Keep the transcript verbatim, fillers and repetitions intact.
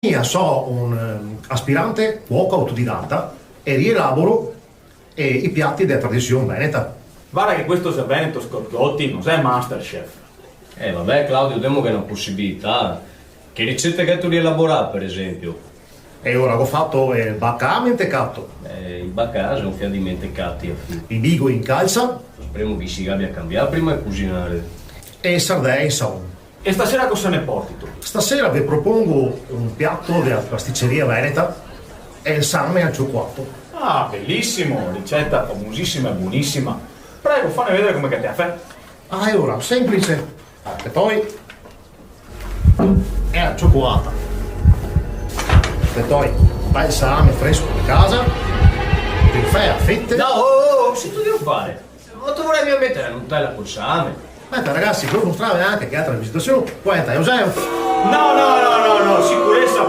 Mi so un, ehm, aspirante cuoco autodidatta e rielaboro, eh, i piati dea tradision veneta. Varda che questo xe Veneto Scott Gotti, no xe Masterchef. Eh, vabè, Claudio, demo che xe na posibilità. Che ricete che te rielaborà, par esenpio? E ora go fato, eh, bacà mentecato. Eh, el bacà xe un fià de mentecati, a fin. I bigo in calsa. Speremo che i se gabia canbià prima de cusinare. E sardè in saon. E stasera cosa ne portito? Stasera ve propongo un piato dea pasticeria veneta, el same al ciocoato. Ah, belisimo, riceta famosisima e bonisima. Prego, fame vedare come che te la fè. Ah, e ora, senplice. Ah, te toi. E la ciocoata. Te toi, fè el salame fresco de casa, te fè a fete. No, oh, oh, oh, cosa te vol fare? Ma te volevi metere la Nutella col salame? Speta, ragasi, volevo mostrarve anca che altra visitasion. Qua xe Eusebio. No, no, no, no, no, sicuresa